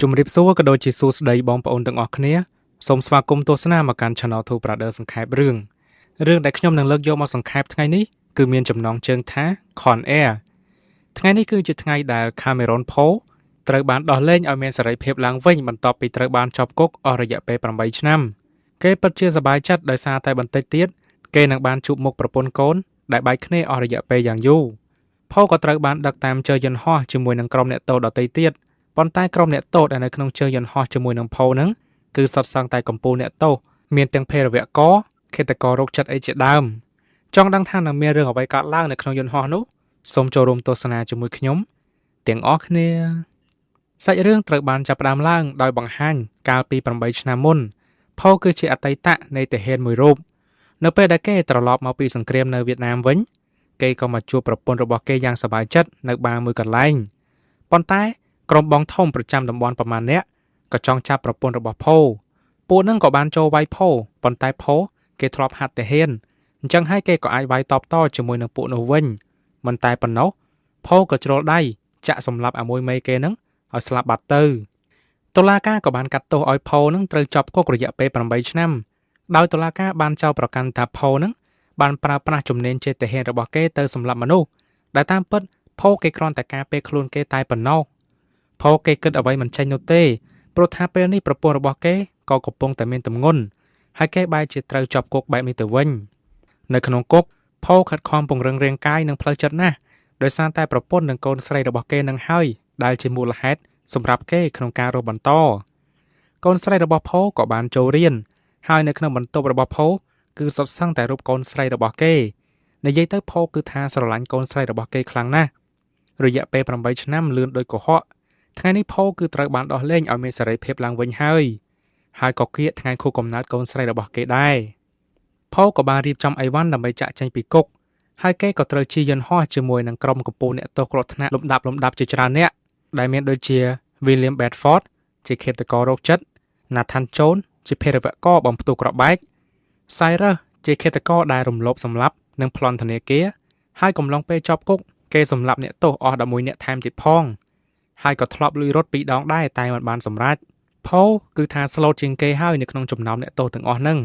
ជំរាបសួរក៏ដូចជាសួស្តីបងប្អូនទាំងអស់គ្នាសូមស្វាគមន៍ទស្សនាមកកាន់ Channel Two Brother សង្ខេបរឿងរឿងដែលខ្ញុំនឹងលើកយកមកសង្ខេបថ្ងៃនេះគឺមានចំណងជើងថា Con Air ថ្ងៃនេះគឺជាថ្ងៃដែល Cameron Poe ត្រូវបានដោះលែងឲ្យមានសេរីភាពឡើងវិញបន្ទាប់ពីត្រូវបានជាប់គុកអស់រយៈពេល8ឆ្នាំគេពិតជាសប្បាយចិត្តដោយសារតែបន្តិចទៀតគេនឹងបានជួបមុខប្រពន្ធកូនដែលបែកគ្នាអស់រយៈពេលយ៉ាងយូរផូក៏ត្រូវបានដឹកតាមជើងយន្តហោះជាមួយនឹងក្រុមអ្នកទោសដទៃទៀតប៉ុន្តែក្រុមអ្នកទោសដែលនៅក្នុងជើងយន្តហោះជាមួយនឹងផូនឹងគឺសុទ្ធសឹងតែកំពូលអ្នកទោសមានទាំងភេរវករឃាតកររោគចិត្តអីជាដើមចង់ដឹងថានឹងមានរឿងអ្វីកើតឡើងនៅក្នុងយន្តហោះនោះសូមចូលរួមទស្សនាជាមួយខ្ញុំទាំងអស់គ្នាសាច់រឿងត្រូវបានចាប់ផ្ដើមឡើងដោយបង្ហាញកាលពី8ឆ្នាំមុនផូគឺជាអតីតនៃទាហានមួយរូបនៅពេលដែលគេត្រឡប់មកពីសង្គ្រាមនៅវៀតណាមវិញគេក៏មកជួបប្រពន្ធរបស់គេយ៉ាងសប្បាយចិត្តនៅបារមួយកន្លែងប៉ុន្តែក្រុមបងធំប្រចាំតំបន់ប្រមាណអ្នកក៏ចង់ចាប់ប្រពន្ធរបស់ផូពួកនឹងក៏បានចូលវាយផូប៉ុន្តែផូគេធ្លាប់ហាត់ទាហានអញ្ចឹងហើយគេក៏អាចវាយតបតជាមួយនឹងពួកនោះវិញមិនតែប៉ុណ្ណោះផូក៏ជ្រុលដៃចាក់សម្លាប់អាមួយមេគេនឹងឲ្យស្លាប់បាត់ទៅតុលាការក៏បានកាត់ទោសឲ្យផូនឹងត្រូវជាប់គុករយៈពេល8ឆ្នាំដោយតុលាការបានចោទប្រកាន់ថាផូនឹងបានប្រើប្រាស់ជំនាញជាទាហានរបស់គេទៅសម្លាប់មនុស្សដែលតាមពិតផូគេគ្រាន់តែការពារខ្លួនគេតែប៉ុណ្ណោះផូគេគិតអ្វីមិនចេញនោះទេព្រោះថាពេលនេះប្រពន្ធរបស់គេក៏កំពុងតែមានទម្ងន់ហើយគេបែរជាត្រូវជាប់គុកបែបនេះទៅវិញនៅក្នុងគុកផូខិតខំពង្រឹងរាងកាយនិងផ្លូវចិត្តណាស់ដោយសារតែប្រពន្ធនិងកូនស្រីរបស់គេនឹងហើយដែលជាមូលហេតុសម្រាប់គេក្នុងការរស់បន្តកូនស្រីរបស់ផូក៏បានចូលរៀនហើយនៅក្នុងបន្ទប់របស់ផូគឺសុទ្ធសឹងតែរូបកូនស្រីរបស់គេនិយាយទៅផូគឺថាស្រឡាញ់កូនស្រីរបស់គេខ្លាំងណាស់រយៈពេល8ឆ្នាំលឿនដូចកុហកថ្ងៃនេះផូគឺត្រូវបានដោះលែងឲ្យមានសេរីភាពឡើងវិញហើយហើយក៏គៀកថ្ងៃខួបកំណើតកូនស្រីរបស់គេដែរផូក៏បានរៀបចំអីវ៉ាន់ដើម្បីចាក់ចេញពីគុកហើយគេក៏ត្រូវជិះយន្តហោះជាមួយនឹងក្រុមកំពូលអ្នកទោសគ្រោះថ្នាក់លំដាប់ជាច្រើនអ្នកដែលមានដូចជា William Bedford ជាឃាតកររោគចិត្ត Nathan Jones ជាភេរវករបំផ្ទុះគ្រាប់បែក Cyrus ជាឃាតករដែលរំលោភសម្លាប់និងប្លន់ធនាគារហើយកំឡុងពេលជាប់គុកគេសម្លាប់អ្នកទោសអស់11នាក់ថែមទៀតផងហើយក៏ធ្លាប់លួចរត់2ដងដែរតែមិនបានសម្រេចផូគឺថាស្លូតជាងគេហើយនៅក្នុងចំណោមអ្នកទោសទាំងអស់ហ្នឹង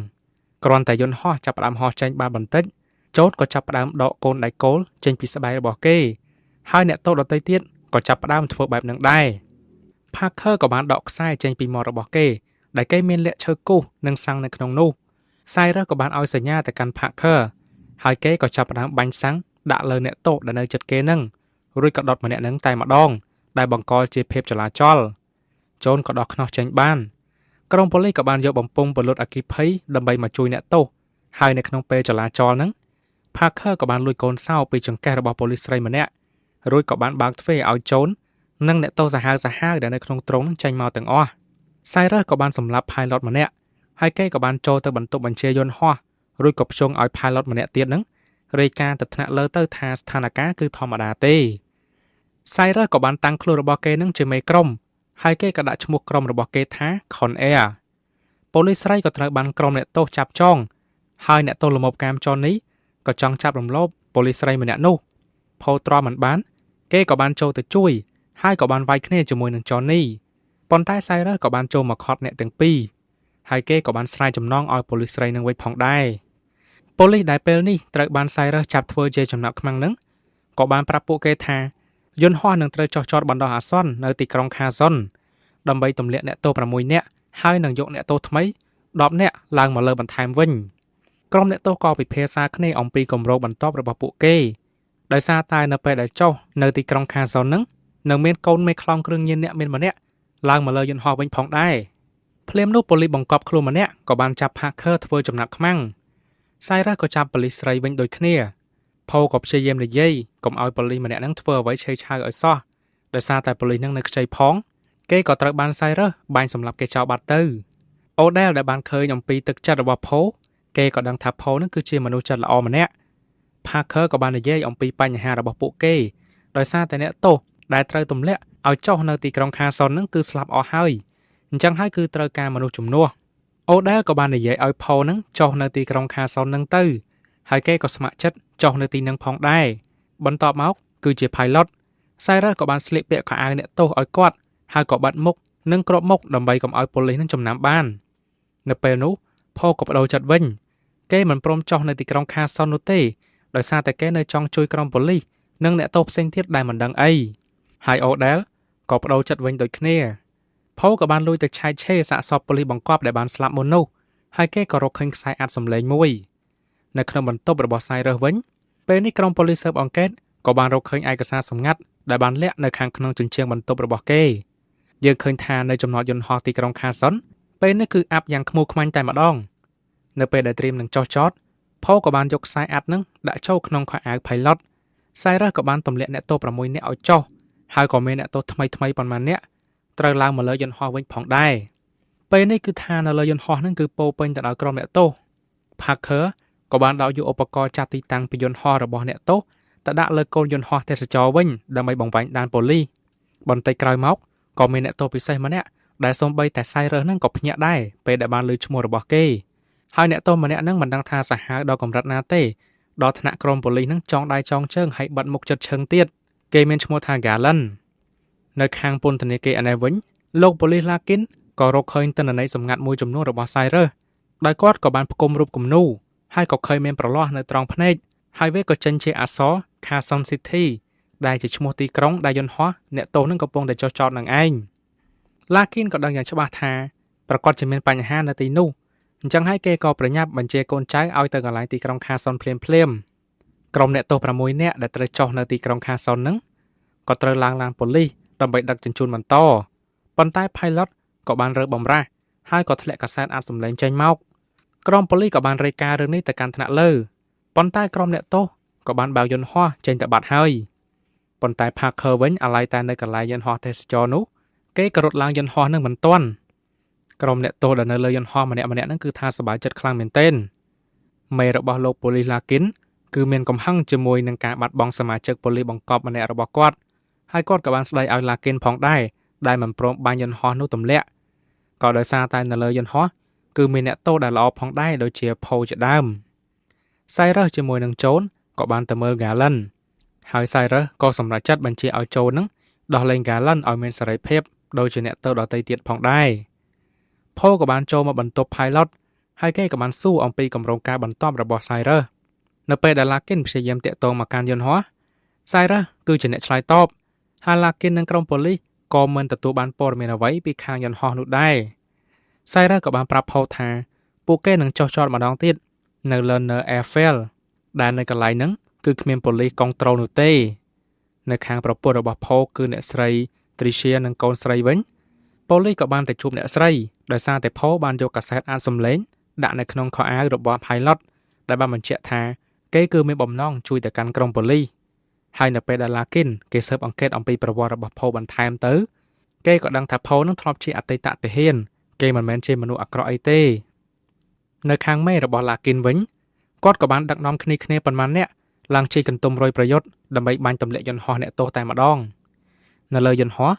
គ្រាន់តែយន្តហោះចាប់ផ្ដើមហោះចេញបានបន្តិចចោតក៏ចាប់ផ្ដើមដកកូនដៃគោលចេញពីស្បែករបស់គេហើយអ្នកទោសដទៃទៀតក៏ចាប់ផ្ដើមធ្វើបែបហ្នឹងដែរ Parker ក៏បានដកខ្សែចេញពីមាត់របស់គេដែលគេមានលាក់ឈើគូសនិងសាំងនៅក្នុងនោះ Cyrus ក៏បានឲ្យសញ្ញាទៅកាន់ Parker ហើយគេក៏ចាប់ផ្ដើមបាញ់សាំងដាក់លើអ្នកទោសដែលនៅជិតគេនឹងរួចក៏ដុតម្នាក់នឹងតែម្ដងដែលបង្កជាភាពចលាចលជូនក៏ដោះខ្នោះចេញបានក្រុមប៉ូលីសក៏បានយកបំពង់ពលុតអគ្គិភ័យដើម្បីមកជួយអ្នកទោសហើយនៅក្នុងពេលចលាចលហ្នឹង Parker ក៏បានលួចកូនសោពីចង្កេះរបស់ប៉ូលីសស្រីម្នាក់រួចក៏បានបើកទ្វារឲ្យជូននិងអ្នកទោសសាហាវៗដែលនៅក្នុងទ្រុងនឹងចេញមកទាំងអស់ Cyrus ក៏បានសម្លាប់ pilot ម្នាក់ហើយគេក៏បានចូលទៅបន្ទប់បញ្ជាយន្តហោះរួចក៏ភ្ជង់ឲ្យ pilot ម្នាក់ទៀតហ្នឹងរាយការណ៍ទៅថ្នាក់លើទៅថាស្ថានភាពគឺធម្មតាទេ Cyrus ក៏បានតាំងខ្លួនរបស់គេនឹងជាមេក្រុមហើយគេក៏ដាក់ឈ្មោះក្រុមរបស់គេថា Con Air ប៉ូលីសស្រីក៏ត្រូវបានក្រុមអ្នកទោសចាប់ចងហើយអ្នកទោសល្មមកាមចននេះក៏ចង់ចាប់រំលោភប៉ូលីសស្រីម្នាក់នោះផូទ្រាំមិនបានគេក៏បានចូលទៅជួយហើយក៏បានវាយគ្នាជាមួយនឹងចននេះប៉ុន្តែ Cyrus ក៏បានចូលមកខត់អ្នកទាំងពីរហើយគេក៏បានស្រាយចំណងឲ្យប៉ូលីសស្រីនឹងវិញផងដែរប៉ូលីសដែលពេលនេះត្រូវបាន Cyrus ចាប់ធ្វើជាចំណាប់ខ្មាំងនឹងក៏បានប្រាប់ពួកគេថាយន្តហោះនឹងត្រូវចុះចតបណ្ដោះអាសន្ននៅទីក្រុង Carson ដើម្បីទម្លាក់អ្នកទោស6នាក់ហើយនឹងយកអ្នកទោសថ្មី10នាក់ឡើងមកលើបន្ថែមវិញក្រុមអ្នកទោសក៏ពិភាក្សាគ្នាអំពីគម្រោងបន្ទាប់របស់ពួកគេដោយសារតែនៅពេលដែលចុះនៅទីក្រុង Carson នឹងនៅមានកូនមេខ្លោងគ្រឿងញៀនអ្នកមានម្នាក់ឡើងមកលើយន្តហោះវិញផងដែរភ្លាមនោះប៉ូលីសបង្កប់ខ្លួនម្នាក់ក៏បានចាប់ Parker ធ្វើចំណាប់ខ្មាំង Cyrus ក៏ចាប់ប៉ូលីសស្រីវិញដូចគ្នាផូក៏ព្យាយាមនិយាយកុំឲ្យប៉ូលីសម្នាក់នឹងធ្វើអ្វីឆេវឆាវឲ្យសោះដោយសារតែប៉ូលីសនឹងនៅខ្ចីផងគេក៏ត្រូវបាន Cyrus បាញ់សម្លាប់គេចោលបាត់ទៅអូដែលដែលបានឃើញអំពីទឹកចិត្តរបស់ផូគេក៏ដឹងថាផូនឹងគឺជាមនុស្សចិត្តល្អម្នាក់ Parker ក៏បាននិយាយអំពីបញ្ហារបស់ពួកគេដោយសារតែអ្នកទោសដែលត្រូវទម្លាក់ឲ្យចុះនៅទីក្រុង Carson នឹងគឺស្លាប់អស់ហើយអញ្ចឹងហើយគឺត្រូវការមនុស្សជំនួសអូដែលក៏បាននិយាយឲ្យផូនឹងចុះនៅទីក្រុង Carson នឹងទៅហើយគេក៏ស្ម័គ្រចិត្តចុះនៅទីនឹងផងដែរបន្ទាប់មកគឺជា pilot Cyrus ក៏បានស្លៀកពាក់ខោអាវអ្នកទោសឲ្យគាត់ហើយក៏បាត់មុខ និងគ្រាប់មុខដើម្បីកុំឲ្យប៉ូលីសនឹងចំណាំបាននៅពេលនោះផូក៏បដូរចិត្តវិញគេមិនព្រមចុះនៅទីក្រុងខាសុននោះទេដោយសារតែគេនៅចង់ជួយក្រុមប៉ូលីសនិងអ្នកទោសផ្សេងទៀតដែលមិនដឹងអីហើយអូដែលក៏បដូរចិត្តវិញដូចគ្នាផូក៏បានលួចទៅឆែកឆេរសាកសពប៉ូលីសបង្កប់ដែលបានស្លាប់មុននោះហើយគេក៏រកឃើញខ្សែអាត់សម្លេងមួយនៅក្នុងបន្ទប់របស់ Cyrus វិញពេលនេះក្រុមប៉ូលីសស៊ើបអង្កេតក៏បានរកឃើញឯកសារសម្ងាត់ដែលបានលាក់នៅខាងក្នុងជញ្ជាំងបន្ទប់របស់គេយើងឃើញថានៅចំណតយន្តហោះទីក្រុងខាសុនពេលនេះគឺអាប់យ៉ាងខ្មួខ្មាញ់តែម្ដងនៅពេលដែលត្រៀមនឹងចុះចតផូក៏បានយកខ្សែអាត់នឹងដាក់ចូលក្នុងខោអាវ Pilot Cyrus ក៏បានទម្លាក់អ្នកទោស6នាក់ឲ្យចុះហើយក៏មានអ្នកទោសថ្មីៗប៉ុន្មាននាក់ត្រូវឡើងមកលើយន្តហោះវិញផងដែរពេលនេះគឺថានៅលើយន្តហោះនឹងគឺពោពេញទៅដោយក្រុមអ្នកទោស Parker ក៏បានដកយកឧបករណ៍ចាត់ទីតាំងពីយន្តហោះរបស់អ្នកទោសទៅដាក់លើកូនយន្តហោះទេសចរវិញដើម្បីបង្វែងដានប៉ូលីសបន្តិចក្រោយមកក៏មានអ្នកទោសពិសេសម្នាក់ដែលសូម្បីតែ Cyrus នឹងក៏ភ្ញាក់ដែរពេលដែលបានឮឈ្មោះរបស់គេហើយអ្នកទោសម្នាក់នឹងមិនដឹងថាសាហាវដល់កម្រិតណាទេដល់ថ្នាក់ក្រុមប៉ូលីសនឹងចងដៃចងជើងហើយបិទមុខចិត្តឈឹងទៀតគេមានឈ្មោះថា Galen នៅខាងពន្ធនាគារឯនេះវិញលោកប៉ូលីស Larkin ក៏រកឃើញទិន្នន័យសម្ងាត់មួយចំនួនរបស់ Cyrus ដោយគាត់ក៏បានផ្គុំរូបគំនូហើយក៏ឃើញមានប្រឡោះនៅត្រង់ភ្នែកហើយវាក៏ចេញជាអក្សរ Carson City ដែលជាឈ្មោះទីក្រុងដែលយន្តហោះអ្នកទោសនឹងកំពុងតែចុះចតនឹងឯង Larkin ក៏ដឹងយ៉ាងច្បាស់ថាប្រកាសជាមានបញ្ហានៅទីនោះអញ្ចឹងហើយគេក៏ប្រញាប់បញ្ជាកូនចៅឲ្យទៅកន្លែងទីក្រុង Carson ភ្លាមៗក្រុមអ្នកទោស6នាក់ដែលត្រូវចុះនៅទីក្រុង Carson នឹងក៏ត្រូវឡើងឡានប៉ូលីសដើម្បីដឹកជញ្ជូនបន្តប៉ុន្តែ Pilot ក៏បានរើបំរាស់ហើយក៏ធ្លាក់កាសែតអាត់សម្លេងចេញមកក្រុមប៉ូលីសក៏បានរាយការណ៍រឿងនេះទៅកាន់ថ្នាក់លើប៉ុន្តែក្រុមអ្នកទោសក៏បានបើកយន្តហោះចេញទៅបាត់ហើយប៉ុន្តែ Parker វិញអាឡ័យតែនៅកន្លែងយន្តហោះទេសចរនោះគេក៏រត់ឡើងយន្តហោះនឹងមិនទាន់ក្រុមអ្នកទោសដែលនៅលើយន្តហោះម្នាក់ៗហ្នឹងគឺថាសប្បាយចិត្តខ្លាំងមែនទែនមេរបស់លោកប៉ូលីស Larkin គឺមានកំហឹងជាមួយនឹងការបាត់បង់សមាជិកប៉ូលីសបង្កប់ម្នាក់របស់គាត់ហើយគាត់ក៏បានស្ដីឲ្យ Larkin ផងដែរដែលមិនព្រមបាញ់យន្តហោះនោះទម្លាក់ក៏ដោយសារតែនៅលើយន្តហោះគឺមានអ្នកទោសដែលល្អផងដែរដូចជាផូជាដើម Cyrus ជាមួយនឹង John ក៏បានទៅមើល Galen ហើយ Cyrus ក៏សម្រេចចិត្តបញ្ជាឲ្យ John នឹងដោះលែង Galen ឲ្យមានសេរីភាពដូចជាអ្នកទោសដទៃទៀតផងដែរផូក៏បានចូលមកបន្ទប់ Pilot ហើយគេក៏បានសួរអំពីគម្រោងការបន្ទាប់របស់ Cyrus នៅពេលដែល Larkin ព្យាយាមទាក់ទងមកកាន់យន្តហោះ Cyrus គឺជាអ្នកឆ្លើយតបហើយ Larkin និងក្រុមប៉ូលីសក៏មិនទទួលបានព័ត៌មានអ្វីពីខាងយន្តហោះនោះដែរ Cyrus ក៏បានប្រាប់ផូថាពួកគេនឹងចុះចតម្ដងទៀតនៅ Lerner Airfield ដែលនៅកន្លែងហ្នឹងគឺគ្មានប៉ូលីសកុងត្រូលនោះទេនៅខាងប្រពន្ធរបស់ផូគឺអ្នកស្រី Tricia និងកូនស្រីវិញប៉ូលីសក៏បានទៅជួបអ្នកស្រីដោយសារតែផូបានយកកាសែតអានសម្លេងដាក់នៅក្នុងខោអាវរបស់ Pilot ដែលបានបញ្ជាក់ថាគេគឺមានបំណងជួយទៅកាន់ក្រុមប៉ូលីសហើយនៅពេលដែល Larkin គេស៊ើបអង្កេតអំពីប្រវត្តិរបស់ផូបន្ថែមទៅគេក៏ដឹងថាផូនឹងធ្លាប់ជាអតីតទាហានគេមិនមែនជាមនុស្សអាក្រក់អីទេនៅខាងមេរបស់ Larkin វិញគាត់ក៏បានដឹកនាំគ្នាប៉ុន្មាននាក់ឡើងជិះកន្ទុំរយប្រយុទ្ធដើម្បីបាញ់ទម្លាក់យន្តហោះអ្នកទោសតែម្ដងនៅលើយន្តហោះ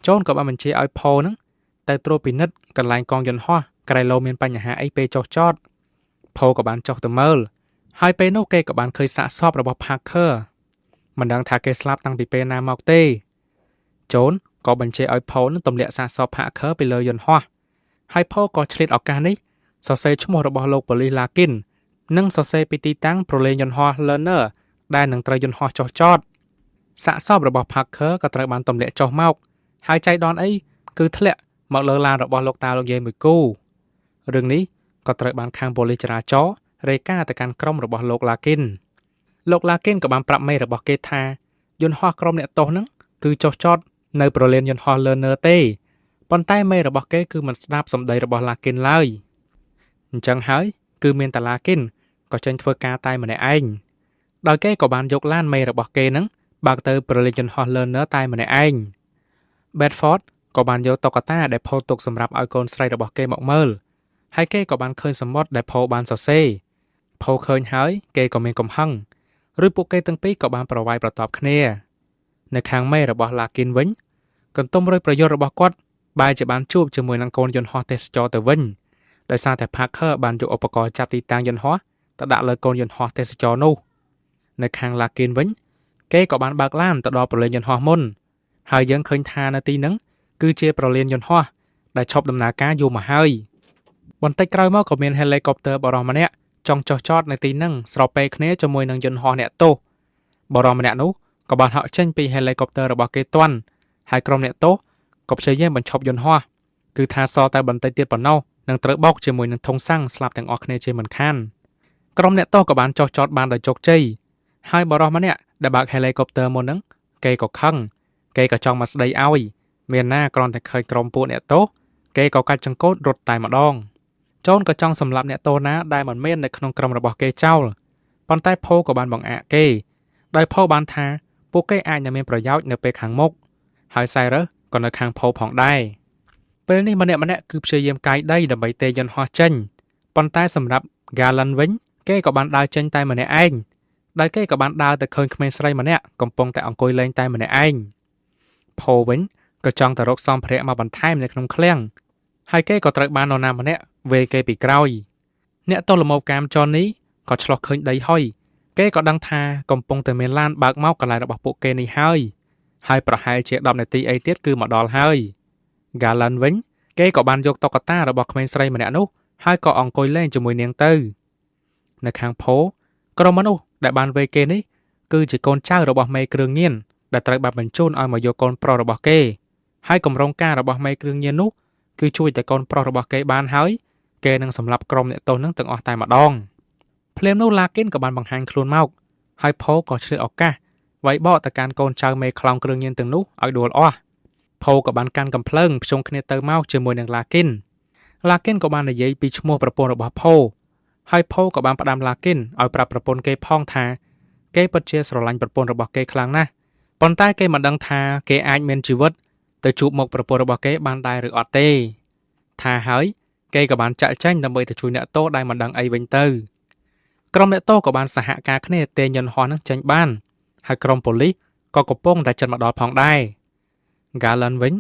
John ក៏បានបញ្ជាឲ្យផូនឹងទៅត្រួតពិនិត្យកន្លែងកងយន្តហោះក្រែងលោមានបញ្ហាអីពេលចុះចតផូក៏បានចុះទៅមើលហើយពេលនោះគេក៏បានឃើញសាកសពរបស់ Parker មិនដឹងថាគេស្លាប់តាំងពីពេលណាមកទេ John ក៏បញ្ជាឲ្យផូនឹងទម្លាក់សាកសព Parker ពីលើយន្តហោះហើយផូក៏ឆ្លៀតឱកាសនេះសរសេរឈ្មោះរបស់លោកប៉ូលីស Larkin និងសរសេរពីទីតាំងប្រឡែងយន្តហោះ Lerner ដែលនឹងត្រូវយន្តហោះចុះចតសាកសពរបស់ Parker ក៏ត្រូវបានទម្លាក់ចុះមកហើយចៃដន្យអីគឺធ្លាក់មកលើឡានរបស់លោកតាលោកយាយមួយគូរឿងនេះក៏ត្រូវបានខាងប៉ូលីសចរាចរណ៍រាយការណ៍ទៅកាន់ក្រុមរបស់លោក Larkin លោក Larkin ក៏បានប្រាប់មេរបស់គេថាយន្តហោះក្រុមអ្នកទោសហ្នឹងគឺចុះចតនៅប្រលានយន្តហោះ Lerner ទេប៉ុន្តែមេរបស់គេគឺមិនស្ដាប់សម្ដីរបស់ Larkin ឡើយអញ្ចឹងហើយគឺមានតែ Larkin ក៏ចេញធ្វើការតែម្នាក់ឯងដោយគេក៏បានយកឡានមេរបស់គេហ្នឹងបើកទៅប្រលានយន្តហោះ Lerner តែម្នាក់ឯង Bedford ក៏បានយកតុក្កតាដែលផូទុកសម្រាប់ឲ្យកូនស្រីរបស់គេមកមើលហើយគេក៏បានឃើញសំបុត្រដែលផូបានសរសេរផូឃើញហើយគេក៏មានកំហឹងរួចពួកគេទាំងពីរក៏បានប្រវាយប្រតបគ្នានៅខាងមេរបស់ Larkin វិញកន្ទុំរយប្រយុទ្ធរបស់គាត់បែរជាបានជួបជាមួយនឹងកូនយន្តហោះទេសចរទៅវិញដោយសារតែ Parker បានយកឧបករណ៍ចាប់ទីតាំងយន្តហោះទៅដាក់លើកូនយន្តហោះទេសចរនោះនៅខាង Larkin វិញគេក៏បានបើកឡានទៅដល់ប្រលានយន្តហោះមុនហើយយើងឃើញថានៅទីហ្នឹង គឺជាប្រលានយន្តហោះដែលឈប់ដំណើរការយូរមកហើយបន្តិចក្រោយមកក៏មាន Helicopter បរិសម្នាក់ចង់ចុះចតនៅទីហ្នឹងស្របពេលគ្នាជាមួយនឹងយន្តហោះអ្នកទោសបរិសម្នាក់នោះក៏បានហក់ចេញពី Helicopter របស់គេទាន់ហើយក្រុមអ្នកទោសក៏ព្យាយាមបញ្ឈប់យន្តហោះគឺថាសល់តែបន្តិចទៀតប៉ុណ្ណោះនឹងត្រូវបោកជាមួយនឹងធុងសាំងស្លាប់ទាំងអស់គ្នាជាមិនខានក្រុមអ្នកទោសក៏បានចុះចតបានដោយជោគជ័យហើយបរិសម្នាក់ដែលបើក Helicopter មុនហ្នឹងគេក៏ខឹងគេក៏ចង់មកស្ដីឲ្យមានណាគ្រាន់តែឃើញក្រុមពួកអ្នកទោសគេក៏កាច់ចង្កូតរត់តែម្ដងចោនក៏ចង់សម្លាប់អ្នកទោសណាដែលមិនមាននៅក្នុងក្រុមរបស់គេចោលប៉ុន្តែផូក៏បានបង្អាក់គេដោយផូបានថាពួកគេអាចនឹងមានប្រយោជន៍នៅពេលខាងមុខហើយសៃរើសក៏នៅខាងផូផងដែរពេលនេះម្នាក់ៗគឺព្យាយាមកាយដីដើម្បីទេយន្តហោះចេញប៉ុន្តែសម្រាប់ Garland វិញគេក៏បានដើរចេញតែម្នាក់ឯងដោយគេក៏បានដើរទៅឃើញក្មេងស្រីម្នាក់កំពុងតែអង្គុយលេងតែម្នាក់ឯងផូវិញក៏ចង់ទៅរកសម្ភារៈមកបន្ថែមនៅក្នុងឃ្លាំងហើយគេក៏ត្រូវបាននរណាម្នាក់វេគេពីក្រោយអ្នកទោសលមោកាមចននេះក៏ឆ្លោះឃើញដីហុយគេក៏ដឹងថាកំពុងតែមានឡានបើកមកកន្លែងរបស់ពួកគេនេះហើយហើយប្រហែលជា10នាទីអីទៀតគឺមកដល់ហើយ Garland វិញគេក៏បានយកតុក្កតារបស់ក្មេងស្រីម្នាក់នោះហើយក៏អង្គុយលេងជាមួយនាងទៅនៅខាងផូក្រុមមនុស្សដែលបានវេគេនេះគឺជាកូនចៅរបស់មេគ្រឿងញៀនដែលត្រូវបានបញ្ជូនឲ្យមកយកកូនប្រុសរបស់គេហើយកម្រងការរបស់មេគ្រឿងញៀននោះគឺជួយតែកូនប្រុសរបស់គេបានហើយគេនឹងសម្លាប់ក្រុមអ្នកទោសនឹងទាំងអស់តែម្ដងភ្លាមនោះឡាគិនក៏បានបង្ហាញខ្លួនមកហើយផូក៏ឆ្លៀតឱកាសវាយបកទៅកាន់កូនចៅមេខ្លោងគ្រឿងញៀនទាំងនោះឲ្យដួលអស់ផូក៏បានកាន់កំភ្លើងភ្ជង់គ្នាទៅមកជាមួយនឹងឡាគិនឡាគិនក៏បាននិយាយពីឈ្មោះប្រពន្ធរបស់ផូហើយផូក៏បានផ្ដាំឡាគិនឲ្យប្រាប់ប្រពន្ធគេផងថាគេពិតជាស្រឡាញ់ប្រពន្ធរបស់គេខ្លាំងណាស់ប៉ុន្តែគេមិនដឹងថាគេអាចមានជីវិតទៅជួបមុខប្រពន្ធរបស់គេបានដែរឬអត់ទេថាហើយគេក៏បានចាក់ចែងដើម្បីទៅជួយអ្នកទោសដែលមិនដឹងអីវិញទៅក្រុមអ្នកទោសក៏បានសហការគ្នាទាញយន្តហោះនឹងចេញបានហើយក្រុមប៉ូលីសក៏កំពុងតែចិត្តមកដល់ផងដែរ Garland វិញ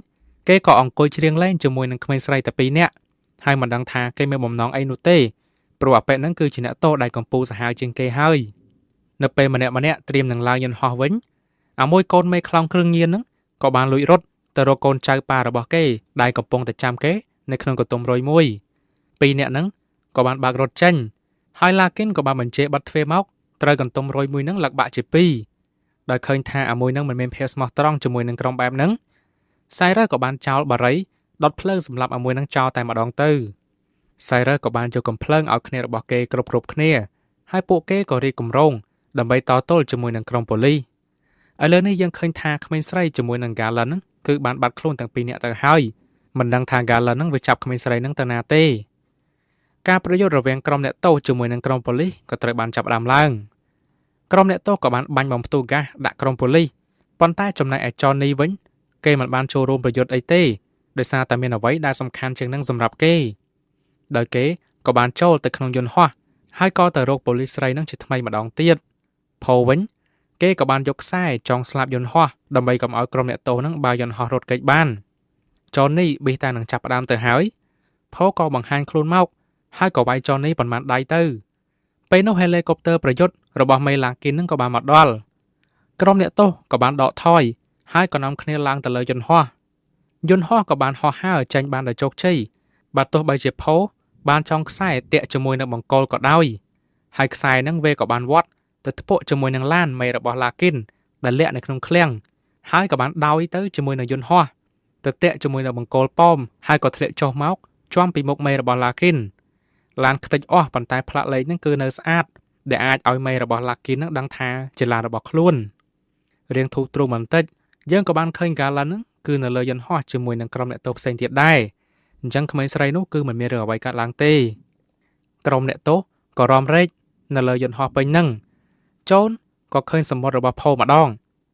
គេក៏អង្គុយច្រៀងលេងជាមួយនឹងក្មេងស្រីតែពីរនាក់ហើយមិនដឹងថាគេមានបំណងអីនោះទេព្រោះអាប៉ែហ្នឹងគឺជាអ្នកទោសដែលកំពូលសាហាវជាងគេហើយនៅពេលម្នាក់ៗត្រៀមនឹងឡើងយន្តហោះវិញអាមួយកូនមេខ្លោងគ្រឿងញៀនហ្នឹងក៏បានលួចរត់ទៅរកកូនចៅប៉ារបស់គេដែលកំពុងតែចាំគេនៅក្នុងកន្ទុំរុយមួយពីរនាក់ហ្នឹងក៏បានបើករត់ចេញហើយឡាគិនក៏បានបញ្ជាបិទទ្វារមកត្រូវកន្ទុំរុយមួយហ្នឹងលឹកបាក់ជាពីរដោយឃើញថាអាមួយហ្នឹងមិនមានភាពស្មោះត្រង់ជាមួយនឹងក្រុមបែបហ្នឹងសៃរើក៏បានចោលបារីដុតភ្លើងសម្រាប់អាមួយហ្នឹងចោលតែម្ដងទៅសៃរើក៏បានយកកំភ្លើងឲ្យគ្នារបស់គេគ្រប់គ្នាហើយពួកគេក៏រៀបគម្រោងដើម្បីតទល់ជាមួយនឹងក្រុមប៉ូលីសឥឡូវនេះយើងឃើញថាក្មេងស្រីជាមួយនឹង Garland ហ្នឹងគឺបានបាត់ខ្លួនទាំងពីរនាក់ទៅហើយមិនដឹងថា Garland ហ្នឹងវាចាប់ក្មេងស្រីហ្នឹងទៅណាទេការប្រយុទ្ធរវាងក្រុមអ្នកទោសជាមួយនឹងក្រុមប៉ូលីសក៏ត្រូវបានចាប់ផ្ដើមឡើងក្រុមអ្នកទោសក៏បានបាញ់បំផ្ទុះហ្គាសដាក់ក្រុមប៉ូលីសប៉ុន្តែចំណែកឯ Johnny វិញគេមិនបានចូលរួមប្រយុទ្ធអីទេដោយសារតែមានអ្វីដែលសំខាន់ជាងនឹងសម្រាប់គេដោយគេក៏បានចូលទៅក្នុងយន្តហោះហើយក៏ទៅរកប៉ូលីសស្រីនឹងជាថ្មីម្ដងទៀតផូវិញគេក៏បានយកខ្សែចងស្លាប់យន្តហោះដើម្បីកុំឲ្យក្រុមអ្នកទោសនឹងបើយន្តហោះរត់គេចបាន Johnny ប៊ីសតែនឹងចាប់ផ្ដើមទៅហើយផូក៏បង្ហាញខ្លួនមកហើយក៏វាយ Johnny ប៉ុន្មានដៃទៅពេលនោះ Helicopter ប្រយុទ្ធរបស់មេឡាគីននឹងក៏បានមកដល់ក្រុមអ្នកទោសក៏បានដកថយហើយក៏នាំគ្នាឡើងទៅលើយន្តហោះយន្តហោះក៏បានហោះហើរចេញបានដោយជោគជ័យបើទោះបីជាផូបានចងខ្សែតាក់ជាមួយនឹងបង្គោលក៏ដោយហើយខ្សែហ្នឹងវាក៏បានវាត់ទៅធ្ពក់ជាមួយនឹងឡានមេរបស់ឡាគិនដែលលាក់នៅក្នុងឃ្លាំងហើយក៏បានដោយទៅជាមួយនឹងយន្តហោះទៅតាក់ជាមួយនឹងបង្គោលប៉មហើយក៏ធ្លាក់ចុះមកជាំពីមុខមេរបស់ឡាគិនឡានខ្ទេចអស់ប៉ុន្តែផ្លាកលេខហ្នឹងគឺនៅស្អាតដែលអាចឲ្យមេរបស់ឡាគិនហ្នឹងដឹងថាជាឡានរបស់ខ្លួនរៀងធូរទ្រូងបន្តិចយើងក៏បានឃើញ Garland ហ្នឹងគឺនៅលើយន្តហោះជាមួយនឹងក្រុមអ្នកទោសផ្សេងទៀតដែរអញ្ចឹងក្មេងស្រីនោះគឺមិនមានរឿងអ្វីកើតឡើងទេក្រុមអ្នកទោសក៏រំរែកនៅលើយន្តហោះពេញហ្នឹងចូនក៏ឃើញសម្បត្តិរបស់ផូម្ដង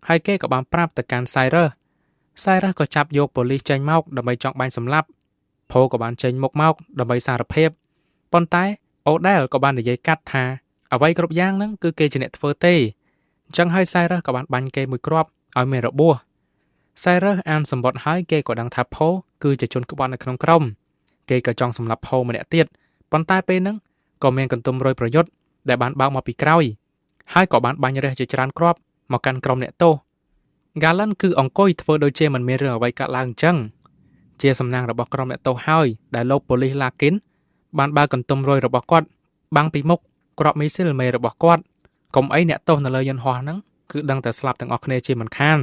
ហើយគេក៏បានប្រាប់ទៅកាន់ Cyrus Cyrus ក៏ចាប់យកប៉ូលីសចេញមកដើម្បីចង់បាញ់សម្លាប់ផូក៏បានចេញមុខមកដើម្បីសារភាពប៉ុន្តែអូដែលក៏បាននិយាយកាត់ថាអ្វីគ្រប់យ៉ាងហ្នឹងគឺគេជាអ្នកធ្វើទេអញ្ចឹងហើយ Cyrus ក៏បានបាញ់គេមួយគ្រាប់ឲ្យមានរបួស Cyrus អានសម្បត្តិហើយគេក៏ដឹងថាផូគឺជាជនក្បត់នៅក្នុងក្រុមគេក៏ចង់សម្លាប់ផូម្នាក់ទៀតប៉ុន្តែពេលហ្នឹងក៏មានកន្ទុំរុយប្រយុទ្ធដែលបានបើកមកពីក្រោយហើយក៏បានបាញ់រះជាច្រើនគ្រាប់មកកាន់ក្រុមអ្នកទោស Garland គឺអង្គុយធ្វើដូចជាមិនមានរឿងអ្វីកើតឡើងអញ្ចឹង ជាសំណាងរបស់ក្រុមអ្នកទោសហើយដែលលោកប៉ូលីសឡាគីនបានបើកកន្ទុំរុយរបស់គាត់បាំងពីមុខគ្រាប់មីស៊ីលមេរបស់គាត់កុំអីអ្នកទោសនៅលើយន្តហោះហ្នឹងគឺដឹងតែស្លាប់ទាំងអស់គ្នាជាមិនខាន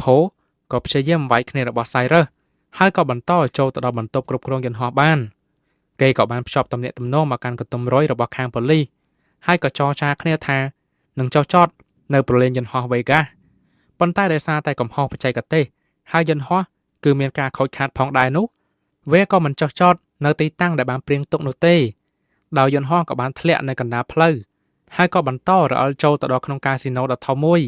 ផូក៏ព្យាយាមវាយគ្នារបស់ Cyrus ហើយក៏បន្តចូលទៅដល់បន្ទប់គ្រប់គ្រងយន្តហោះបានគេក៏បានភ្ជាប់ទំនាក់ទំនងមកកាន់កន្ទុំរុយរបស់ខាងប៉ូលីសហើយក៏ចរចាគ្នាថានឹងចុះចតនៅប្រលានយន្តហោះ Vegas ប៉ុន្តែដោយសារតែកំហុសបច្ចេកទេសហើយយន្តហោះគឺមានការខូចខាតផងដែរនោះវាក៏មិនចុះចតនៅទីតាំងដែលបានព្រៀងទុកនោះទេដោយយន្តហោះក៏បានធ្លាក់នៅកណ្ដាលផ្លូវហើយក៏បន្តរអិលចូលទៅដល់ក្នុងកាស៊ីណូដ៏ធំមួយ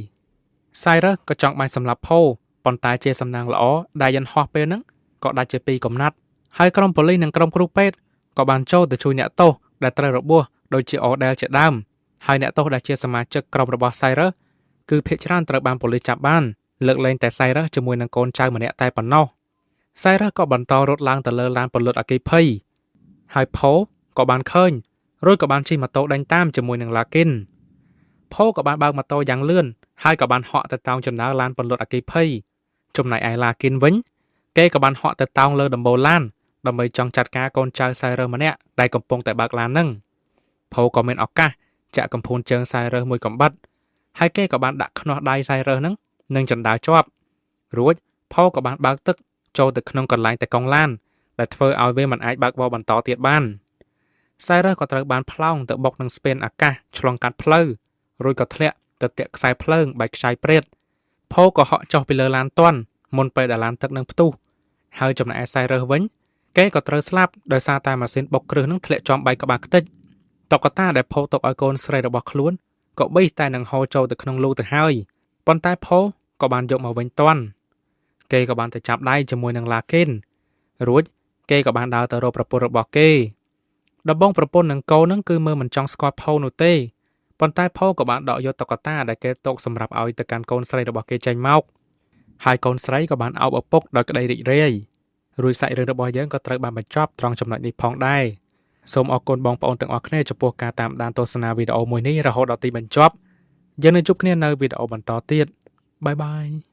Cyrus ក៏ចង់បាញ់សម្លាប់ផូប៉ុន្តែជាសំណាងល្អដែលយន្តហោះពេលហ្នឹងក៏ដាច់ជាពីរកំណាត់ហើយក្រុមប៉ូលីសនិងក្រុមគ្រូពេទ្យក៏បានចូលទៅជួយអ្នកទោសដែលត្រូវរបួសដូចជាអូដែលជាដើមហើយអ្នកទោសដែលជាសមាជិកក្រុមរបស់ Cyrus គឺភាគច្រើនត្រូវបានប៉ូលីសចាប់បានលើកលែងតែ Cyrus ជាមួយនឹងកូនចៅម្នាក់តែប៉ុណ្ណោះ Cyrus ក៏បន្តរត់ឡើងទៅលើឡានពន្លត់អគ្គិភ័យហើយផូក៏បានឃើញរួចក៏បានជិះម៉ូតូដេញតាមជាមួយនឹងឡាគីនផូក៏បានបើកម៉ូតូយ៉ាងលឿនហើយក៏បានហក់ទៅតោងជណ្ដើរឡានពន្លត់អគ្គិភ័យចំណែកឯឡាគីនវិញគេក៏បានហក់ទៅតោងលើដំបូលឡានដើម្បីចង់ចាត់ការកូនចៅ Cyrus ម្នាក់ដែលកំពុងតែបើកឡាននឹងផូក៏មានឱកាសចាក់កំភួនជើង Cyrus មួយកំបិតហើយគេក៏បានដាក់ខ្នោះដៃ Cyrus នឹងនិងជណ្ដើរជាប់រួចផូក៏បានបើកទឹកចូលទៅក្នុងកន្លែងតកង់ឡានដែលធ្វើឲ្យវាមិនអាចបើកបរបន្តទៀតបាន Cyrus ក៏ត្រូវបានផ្លោងទៅបុកនឹងស្ពានអាកាសឆ្លងកាត់ផ្លូវរួចក៏ធ្លាក់ទៅទាក់ខ្សែភ្លើងបែកខ្ចាយព្រាតផូក៏ហក់ចុះពីលើឡានទាន់មុនពេលដែលឡានទឹកនឹងផ្ទុះហើយចំណែកឯ Cyrus វិញគេក៏ត្រូវស្លាប់ដោយសារតែម៉ាស៊ីនបុកគ្រឹះនឹងធ្លាក់ចំបែកក្បាលខ្ទេចតុក្កតាដែលផូទុកឲ្យកូនស្រីរបស់ខ្លួនក៏បេះតែនឹងហូរចូលទៅក្នុងលូទៅហើយប៉ុន្តែផូក៏បានយកមកវិញទាន់គេក៏បានទៅចាប់ដៃជាមួយនឹងឡាគីនរួចគេក៏បានដើរទៅរកប្រពន្ធរបស់គេដំបងប្រពន្ធនិងកូននឹងគឺមើលមិនចង់ស្គាល់ផូនោះទេប៉ុន្តែផូក៏បានដកយកតុក្កតាដែលគេទុកសម្រាប់ឲ្យទៅកាន់កូនស្រីរបស់គេចេញមកហើយកូនស្រីក៏បានអោបឪពុកដោយក្តីរីករាយរួចសាច់រឿងរបស់យើងក៏ត្រូវបានបញ្ចប់ត្រង់ចំណុចនេះផងដែរសូមអរគុណបងប្អូនទាំងអស់គ្នាចំពោះការតាមដានទស្សនាវីដេអូមួយនេះរហូតដល់ទីបញ្ចប់យើងនឹងជួបគ្នានៅវីដេអូបន្តទៀតបាយបាយ។